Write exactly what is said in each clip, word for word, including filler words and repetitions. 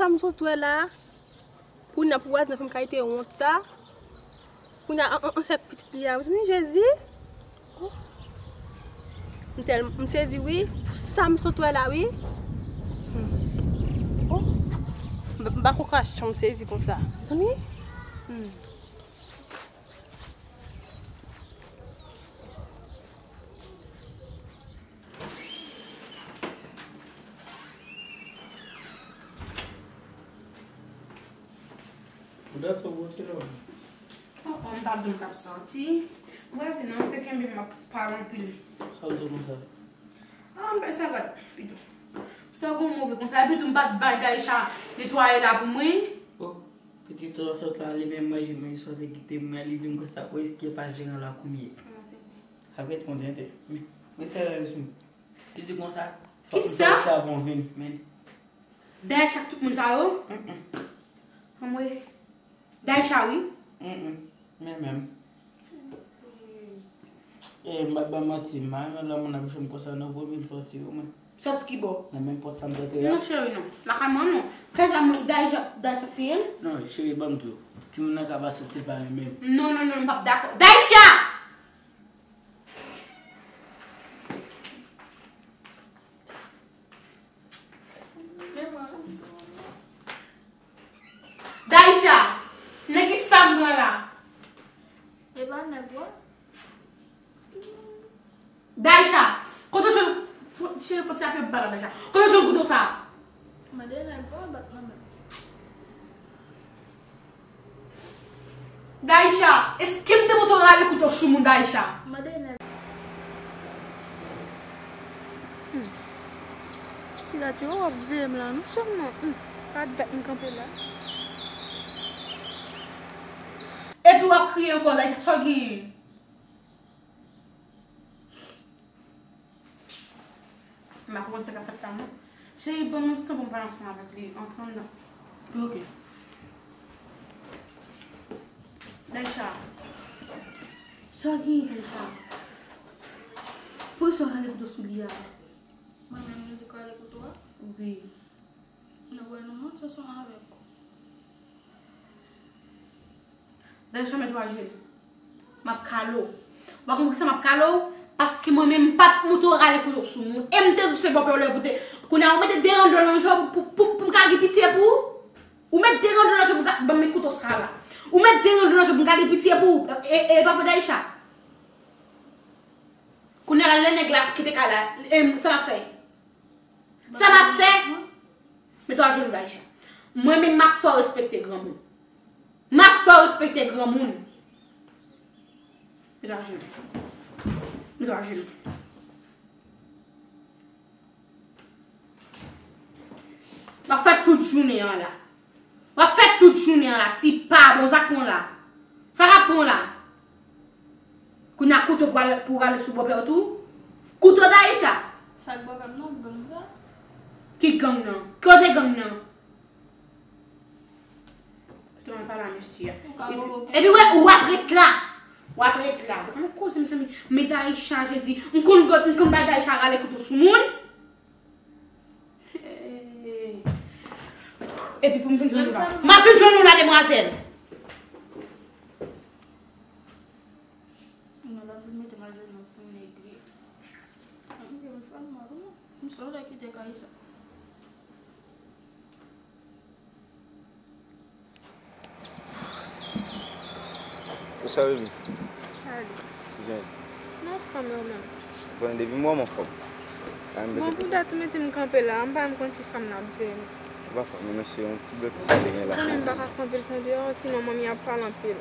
Sa m sot wè la, kounye a pou wazin nan fè m kalite wont sa. Kounye a, an, an, ansèt pitit li a, wi, Jezi. Oh. M tèl, m sezi, wi, pou sa m sot wè la, wi. Hmm. Oh. M, m pa kwè sa m sezi konsa. Zanmi? Hmm. Ou dat sa w pote la? Oh, oh, m pa t di w m t ap sòti. Vwazin nan, ou te kenbe m ap pale anpil. Sa w di konsa? Ah, m pa sa vat, pito. Sa w gon move konsa, epi tou m pa t bay Daïcha netwaye la pou mwen. Oh, pitit ou sot la, li menm manje, manje sa w te kite mwen, li di m konsa, pou eske pa jeran la kounye. Apre t kontente. Men, men sè yo sou. Li di konsa, fòk m sòti avan w vini, men. Dèyè chak tout moun sa yo? Mm, mm. Anmwe. Daïcha, wi. Mm, mm. Men menm. E, m pa t ba manti, m pa renmen lè moun ap jwenn m konsa nan vo, men m sòti, wi, mwen. Sòti ki bò? Nan menm pòt sa m te fè a. Non, cheri, non. Lakay mwen, non. Kay sa, mwen, Daïcha, Daïcha peye l? Non, cheri, ban m di w. Timoun nan ka pa sòti, l pa renmen m. Non, non, non, m p ap dakò. Daïcha! Daïcha, nan ki sa m pran la? E pa nèg, wi. Daïcha, kote w jwenn, fo-, cheri, fò ti apye bal la, Daïcha. Kote w jwenn kouto sa? Mande nèg, pa bat nan men. Daïcha, èske m te montre w rale kouto sou moun, Daïcha? Mande nèg. Hmm. Pilat, ou ap veye m la, non sèlman. Hmm. Pa dat m kanpe la. Epi w ap kriye ankò, Daïcha, sa w genyen? M pa konprann sa k ap fèt la, non. Cheri, ban m yon ti tan pou m pale ansanm avèk li. Antre anndan. Wi, oke. Daïcha. Sa w genyen, Daïcha? Poukisa w rale kouto sou li a? Mwen menm, nou di k rale kouto a? Wi. Nou wè nou manti ansanm avèk ou. Daïcha, mete w ajenou. M ap kale w. Ou pa konprann poukisa m ap kale w? Paske mwen menm, m pa t montre w rale kouto sou moun. E m te di w se bòpè w lè pou te. Kounye a, ou mete de randol nan je w pou, pou, pou m ka gen pitye pou ou? Ou met de randol nan je w pou m ka, ban m met kouto sa la. Ou met de randol nan je w pou m ka gen pitye pou ou? E, e, e pa vre, Daïcha? Kounye a, lè nèg la kite kay la, e, sa m ap fè? Sa m ap fè? Mete w ajenou, Daïcha. Mwen menm, m ap fè w respekte granmoun. M ap fè w respekte granmoun. Mete w ajenou. Mete w ajenou. M ap fè tout jounen an la. W ap fè tout jounen an la, ti pa bon, sa k pran w la? Sa k ap pran w la? Kounye a kouto pou ale, pou rale sou bòpè w tou? Kouto Daïcha? Sa k bòpè m non, gang sa? Ki gang nan? Kote gang nan? Kouto mwen pale a mesye a. Epi, epi wè, w ap ret la. W ap ret la. Ou pa nan koze, mezanmi. Men Daïcha, Jezi. M konn, m konn bay Daïcha rale kouto sou moun. Epi pou m vin jwenn ou la. M ap vin jwenn ou la, demwazèl. Mwen la vin mete m ajenou pou m negre. M gen fè m mal, wi. M sot kite kay sa. Ou sa, baby? Salut. Jan. M anfòm, ou menm? Bon, depi m wè w, m anfòm. Bon, pou dat ou mete m kanpe la, m pa menm konn si fanm nan ap veye m. Se pa fanm nan, non, se yon ti blokis ki te gen la. Konnen m pa ka fè anpil tan deyò, sinon manmi ap pale anpil.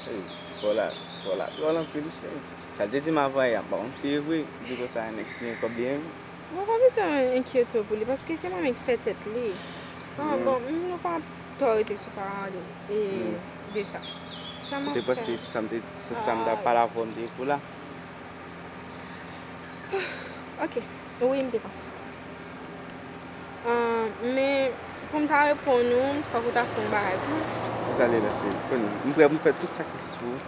Ey, ti fò la, ti fò la ap pale anpil, cheri. Sa l te di m avan yè a, m pa konn si e vre. Li di konsa, nèg ki gen kòb li renmen. Bon, pa bezwen enkyete w pou li, paske se manmi k fè tèt li. Bon, bon, m, nou pa twò rete sou paran de, e, de sa. Sa m ap fè. Ou te panse se sa m te, se sa m t ap pale avè w, m te pou la? Ok, wi, m te panse sa. Ah, men, pou m ta reponn ou, fòk ou ta fè yon bagay pou mwen. Kisa l ye la, cheri? Konnen, m prè pou m fè tout sakrifis pou ou.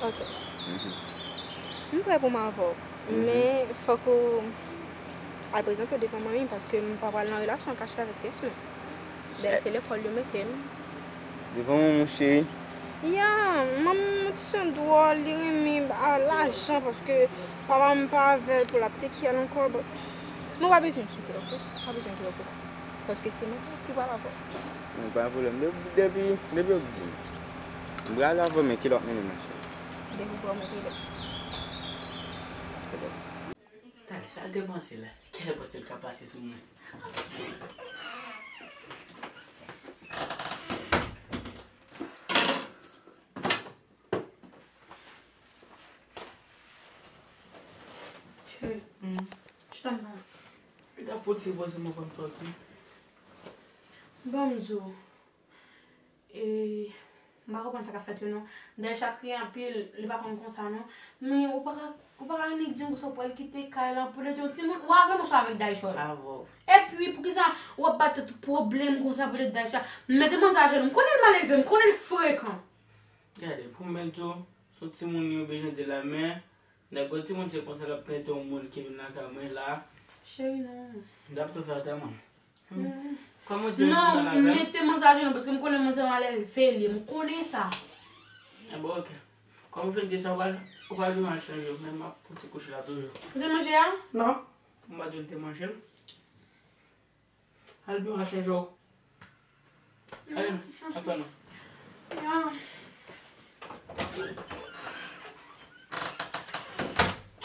Ok. M prè pou m avè w. Men, fòk ou al prezante w devan manmi, paske m pa pral nan relasyon kache avèk pyès moun. Dayè se lekòl yo mete m. Devan manman cheri. Ya, manman m yon ti jan dwòl, li renmen ba lajan paske papa m pa avè l pou l ap te kiyè l ankò, but nou pa bezwen kite l, oke? Pa bezwen kite l pou sa. Paske se mwen ki pral avè l. Non, pa pwoblèm. Depi, depi, depi w di m. M prale avè w, men kilòt mwen menm, cheri. Depi w prale, mete l. Talè, sa l te panse la? Kèl panse l ka pase sou mwen? Cheri, chita m nan. Li ta fout sipoze mwen konn sòti. Ban m di w. E, m pa konprann sa k ap fèt yo non. Daisha kriye anpil, li pa konn konsa non. Men ou pa ka, ou pa ka annik di m konsa w pral kite kay lan pou l ede yon timoun. Ou avè m oswa avèk Daisha? Avè w. Epi, poukisa w ap bay tèt ou pwoblèm konsa poutèt Daisha? M mete manzè a jenou, m konnen l malelve, m konnen l frekan. Gade, pou m di w, se yon timoun yo bezwen de la men, nèg yon timoun se konsa l ap trete yon moun ki vin lakay mwen la. Cheri, non. M t ap tou fè atè mwen. Kòman w di m non, mete manzè a jenou, paske m konnen manzè malelve li ye, m konnen sa. Enben, oke. Kòm ou fin di sa, ou pral, ou pral byen al chanje w, men m ap fouti kouche la toujou. Ou te manje a? Non. M pa di w te manje l. Al byen al chanje w. Ale non, antre non. Ya.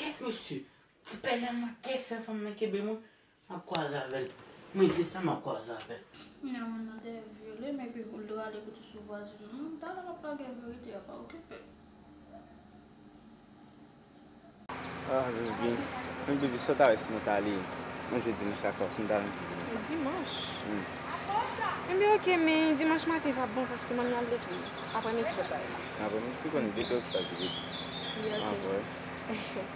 Kèt mesye, ti pèlen manke fè fanm nan kenbe mwen. M ap kwaze avè l. Mwen di sa, m ap kwaze avè l. Kounya moun nan te vyole m epi pou l rale kote sou vwazin mwen. Talè l ap lage verite a, pa okipe l. Ah, baby. Men baby, sa w ta wè si nou t ale yon jou dimanch la, sa, si nou t ale yon jou dimanch la? Dimanch? Wi. Enben, oke, men dimanch maten pa bon paske manmi al legliz. Aprèmidi pou l pale la. Aprèmidi, ou konn depi w chwazi, baby. Wi, oke. Apre.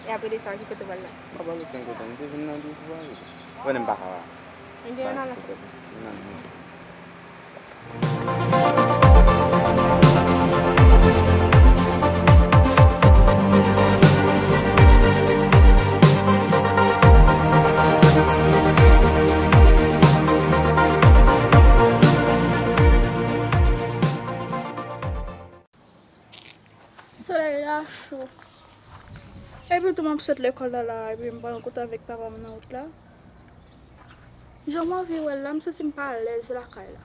E apre de sa, ki kote w pral la? M pa pral okenn kote, m te vin nan dous vwazin. Konnen m pa ka. Enben, ann al ansanm. Ann al ansanm. Solèy la cho. Epi tou m ap sot lekòl la la, epi m pa rankontre avèk papa m nan wout la. Jan m anvi wè l la, m santi m pa alèz lakay la.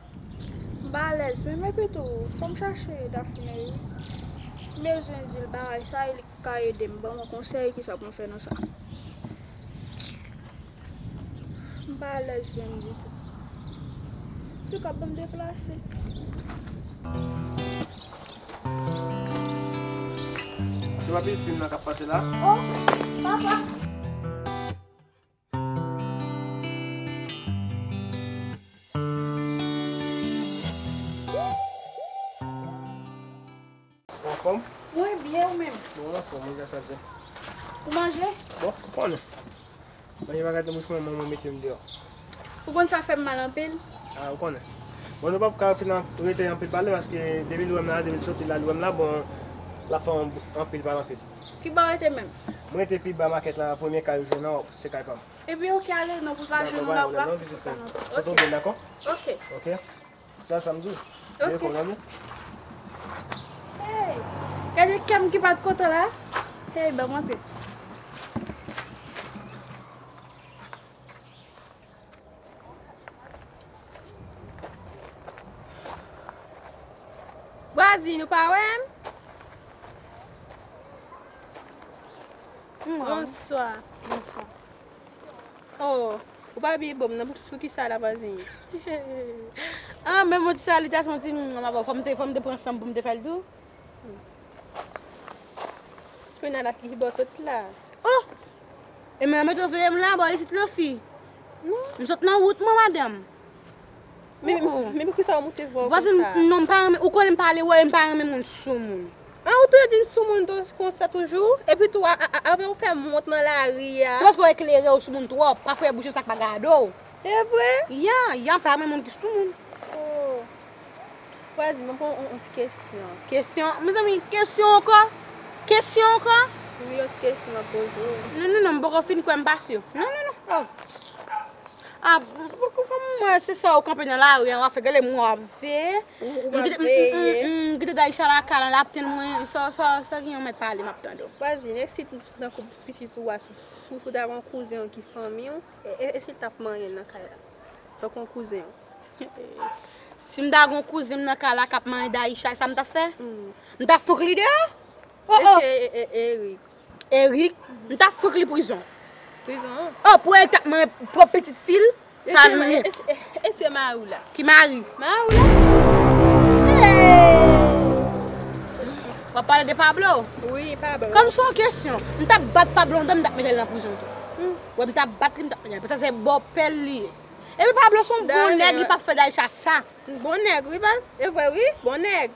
M pa alèz menm, epi tou, fò m chache Dafne wi. M bezwen di l bagay sa, e li ka ede m, ban m yon konsèy, kisa pou m fè nan sa. M pa alèz menm ditou. Antouka, ban m deplase. Se pa pitit fi m nan k ap pase la? Oh, papa! Ou anfòm? Mwen byen, ou menm? Mwen anfòm, wi, gras a Dye. Ou manje? Bon, ou konnen. Manje pa gate bouch mwen, manman mete m deyò. Ou konn sa fè m mal anpil? Ah, ou konnen. Bon, nou p ap ka fin an-, rete anpil pale, paske depi l wè m la, depi l soti la, l wè m la, bon, l ap fè anpil pale anpil. Ki bò w rete menm? Mwen rete pi ba makèt la, premye kay ou jwenn nan, se kay pa m. Epi oke, ale non, pou l pa jwenn ou la, ou pa fè sa non. Dakò, pa gen pwoblèm. Oke. Tande byen, dakò? Oke. Oke. Sa, sa m di w. Oke. Hey, gade kè m ki pa t kontan la. Hey, ban m antre. Vwazin, ou pa wè m? Bonswa. Bonswa. Oh, ou pa byen bon, non, pou, pou ki sa la, vwazin? Ah, men yon ti salitasion, ti, m, m, fò m te, fò m te pran san m pou m te fè l tou. Kounye a la, ki bò w sot la? Oh! E men, mete w veye m la, bò isit lan, fi. Non. M sot nan wout mwen, madanm. Men, oh, oh, men poukisa w moute vwa w konsa? Vwazin, non, m pa renmen, ou konnen m pa ale wè, m pa renmen moun soumoun. An, ou toujou di m soumoun tou konsa toujou? Epi tou, a, a, a, avè w fè m wont nan lari a. Se paske w eklere, w soumoun twòp, pa fouye bouch ou sa k pa gade w. E vre? Ya, ya, m pa renmen moun ki soumoun. Oh. Vwazin, mwen pran yon, yon ti kesyon. Kesyon? Mezanmi, kesyon ankò? Kesyon ankò? Wi, yon ti kesyon m ap poze w. Non, non, non, m poko fin kwè m pa si. Non, non, non. Oh. Ah, mwen, se sa ou kanpe nan lari an, w ap fè gade mwen w ap veye. Ou pral veye. M kite Daïcha lakay la, l ap tann mwen, sa, sa, sa gen yon mèt pale, m ap tande w. Vwazin, e si tankou pitit ou a, si w ta gen yon kouzen w ki fanmi w, e, e, e si l t ap manyen nan kay la? Tankou yon kouzen w. Si m ta gen yon kouzen m nan kay la k ap manyen Daïcha, sa m t ap fè? M t ap fout li deyò? Oh, oh. Mesye Erik. Erik, m t ap fout li prizon. Prizon? Oh, pou Erik t ap manyen pwòp pitit fi l. Sa l menm. E se mari w la? Ki mari? Mari w la? Hey! W ap pale de Pablo? Wi, Pablo. Kòm se yon kesyon, m t ap bat Pablo andan, m t ap mete l nan prizon tou. Wè, m t ap bat li, m t ap mete l. Paske se bòpè l li ye. Epi Pablo se yon bon nèg, li p ap fè Daïcha sa. Bon nèg, wi, baz. E vre, wi. Bon nèg.